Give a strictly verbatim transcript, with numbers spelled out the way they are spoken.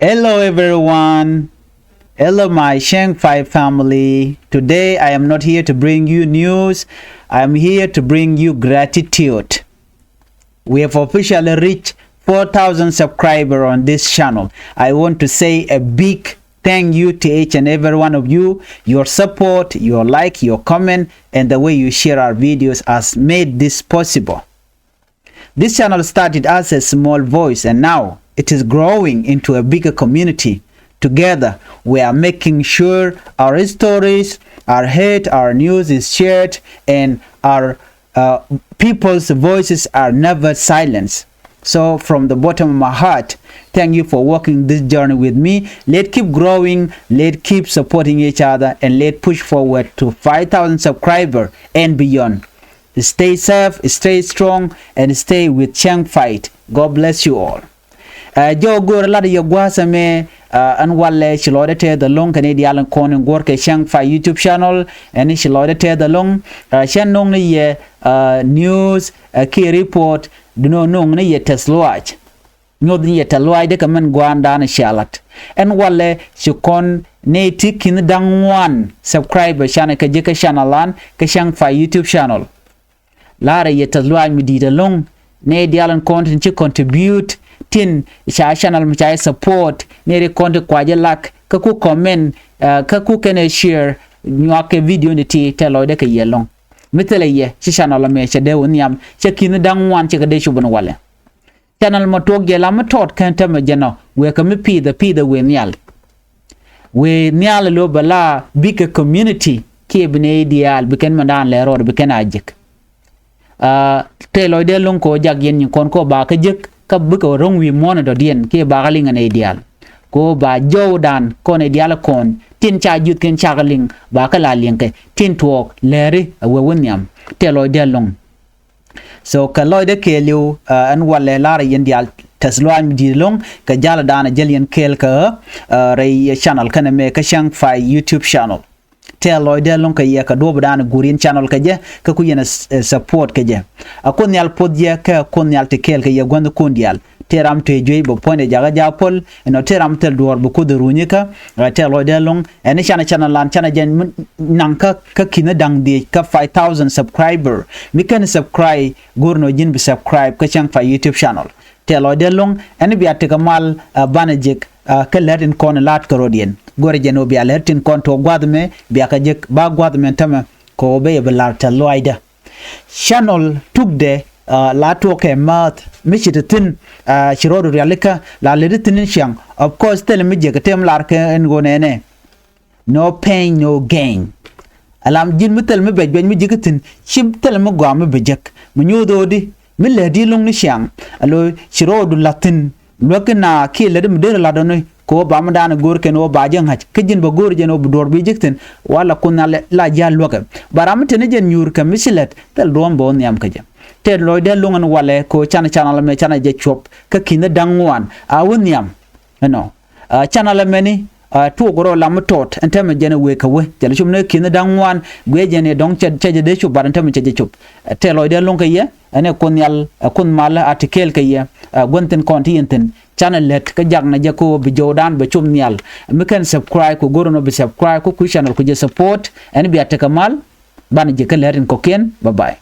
Hello everyone. Hello my Sheng Fai family. Today I am not here to bring you news. I am here to bring you gratitude. We have officially reached four thousand subscribers on this channel. I want to say a big thank you to each and every one of you. Your support, your like, your comment, and the way you share our videos has made this possible. This channel started as a small voice and now it is growing into a bigger community. Together, we are making sure our stories are heard, our news is shared, and our uh, people's voices are never silenced. So from the bottom of my heart, thank you for walking this journey with me. Let keep growing, let keep supporting each other, and let push forward to five thousand subscribers and beyond. Stay safe, stay strong, and stay with Chang Fight. God bless you all. Ɛ jɔw go̱o̱rä lat yɛ gua̱a̱th ɛmɛ, ɛ ɛn walɛ ci lɔcdä tɛth ɛlɔ̱ŋ kɛnɛ diaal in kɔn in guɔ̱r kɛ Chang Fight YouTube channel. Ɛn ci lɔcdä tɛth ɛlɔ̱ŋ, ɛ cɛ no̱ŋ ni yɛ ɛ news ɛ kiɛ report. Duno no̱ŋ ni yɛ tɛth luaac. Nyoth ni yɛ tɛth luaac dee kɛ mɛn gua̱a̱ndan cia lat. Ɛn walɛ ci kɔn nɛy ti ki̱n da̱ŋ ŋuan subscriber canɛ kɛ ji̱ kä channel an kä Chang Fight YouTube channel. La̱rä yɛ tɛth luaac mi di̱i̱t ɛlɔ̱ŋ. Nɛy diaal in kɔn tin ci contribute tin ca channel mi ca yɛ support. Nɛy ri kɔn ti kuacä lak kä ku comment, ɛ kä ku kɛnɛ share. Nyuak kɛ video ni ti tɛth lɔcdä kɛ yɛ ɛlɔ̱ŋ. Mi thilɛ yɛ ci channel ɛmɛ cɛ dee wä nhiam, cɛ ki̱n da̱ŋ ŋuan cɛ kɛ dee cop ɛn walɛ. Channel mɔ tuɔɔk jɛ la mi tɔt kɛn täämɛ jɛn ɔ wëë kɛ mi pi̱i̱thɛ pi̱i̱thɛ wëë nhial. Wëë nhial lo̱ bɛ la bikɛ community kiɛ bi nɛy diaal bi kɛn mɛndan lɛ rɔɔd bi kɛn a jek. Aa, tëë lɔcdä ɛlɔ̱ŋ kɛ ɣöö jak yɛn nyin kɔn kɛ ɣöö ba kä jek kä bikɛ ro̱ŋ wi̱i̱ muɔ̱ɔ̱n ɛ dɔ̱diɛn kiɛ ba kä liŋ ɛ nɛy diaal. Kɛ ɣöö ba jɔwdan kɔn nɛy diaal kɔn tin ca juth kɛn cakɛ liŋ ba kä la liŋkɛ tin tuɔɔk lääri ɛ wee wä nhiam. Tëë lɔcdä ɛlɔ̱ŋ. So kɛ lɔcdä kɛɛliw, ɛ ɛn walɛ la̱rä yɛn diaal tɛth luaac mi di̱i̱t ɛlɔ̱ŋ kɛ ja̱ldan ɛ jäl yɛn kɛɛl kä ɛ rɛy channel kɛnɛ mɛ kä Chang Fight YouTube channel. Tëë lɔcdä ɛlɔ̱ŋ kɛ yɛ kɛ duɔ̱ɔ̱pdan ɛ guur yɛn channel kɛ jɛ kä ku yɛn ɛ support kɛ jɛ. Ɛ Kuoth Nhial puɔth yɛ kä ɛ Kuoth Nhial ti kɛɛl kɛ yɛ gua̱nhdikun diaal. Tëë ram tuëë juey bɛ puɔ̱nydɛ jakä ja̱ päl ɛnɔ tëë ram thil duɔ̱ɔ̱r bi Kuoth ɛ runyä kä. Ɛ tëë lɔcdä ɛlɔ̱ŋ ɛn canɛ channel an canɛ jɛn mi naŋ kä kä ki̱n da̱ŋ dhieec kä five thousand subscriber. Mi kɛn subscribe go̱r nɔ ji̱n bi subscribe kä Chang Fight YouTube channel. Tëë lɔcdä ɛlɔ̱ŋ ɛn bia tekɛ mal ɛ banɛ jek ɛ kä lät in kɔn la̱t kɛ rɔ̱diɛn. Go̱rɛ jɛn ɣöö bia lät tin kɔn tuɔɔk gua̱th ɛmɛ bia kɛ jek ba gua̱th ɛmɛ täämɛ kɛ ɣöö bɛ yɛ bi la̱r tɛth luaacdä. Channel tukdɛ ɛ la tuɔɔk kɛ määth mi ci te thi̱n, ɛ ci rɔɔdu rialikä la lät thi̱n in ciaŋ. Of course thilɛ mi jek ɛ tëë mi lar kɛ ɛn ɣöö nɛnɛ. No pain, no gain. Alam ji̱n mi thil mi bɛ juɛc mi ji̱ kä thi̱n ci thil mi gɔaa mi bɛ jek mi nyoth ɣöödi mi läätdi lo̱ŋ ni ciaŋ. Alo ci rɔɔdu la̱th thi̱n luäk kä na kiɛ lät mi deri la̱t ɔni kɛ ɣöö ba mi da̱a̱n go̱o̱r kɛn ɣöö ba jɛ ŋa̱c kä ji̱n bɛ go̱o̱r jɛn ɣöö bi duɔ̱ɔ̱r bi jek thi̱n. Wala Kuoth Nhial la ji̱ a luäkɛ. Ba ram mi teni jɛn nyuur kɛ mi ci lät thil duɔ̱ɔ̱m bɛ wä nhiam kä jɛ. Tëë lɔcdä ɛlɔ̱ŋ ɛn walɛ kɛ ɣöö canɛ channel ɛmɛ canɛ jɛ cuɔp kä ki̱n da̱ŋ ŋuan a wä nhiam. Ɛnɔ ɛ channel ɛmɛni ɛ tuɔɔk rɔ lam mi tɔt ɛn täämɛ jɛn ɛ wëë kɛ wee cɛ lɛ cop ni ki̱n da̱ŋ ŋuan. Guiɛ jɛn ɛ dɔ̱ŋ cɛ cɛ jɛ dee cop bat ɛn täämɛ cɛ jɛ cop. Ɛ tëë lɔcdä ɛlɔ̱ŋ kɛ yɛ ɛn ɛ Kuoth Nhial ɛ Kuoth malä a ti kɛɛl kɛ yɛ. Ɛ gua̱n thi̱n kɔn ti yɛn thi̱n canɛ lät kä jak nɛ jɛ kɛ ɣöö bi jɔwdan bɛ cop nhial. Mi kɛn subscribe kɛ go̱r ɛn ɣöö bi subscribe kä kui̱ channel ku jɛ support ɛn bia tekɛ mal. Banɛ jɛ kä lät in kɔ̱kiɛn. Bye bye.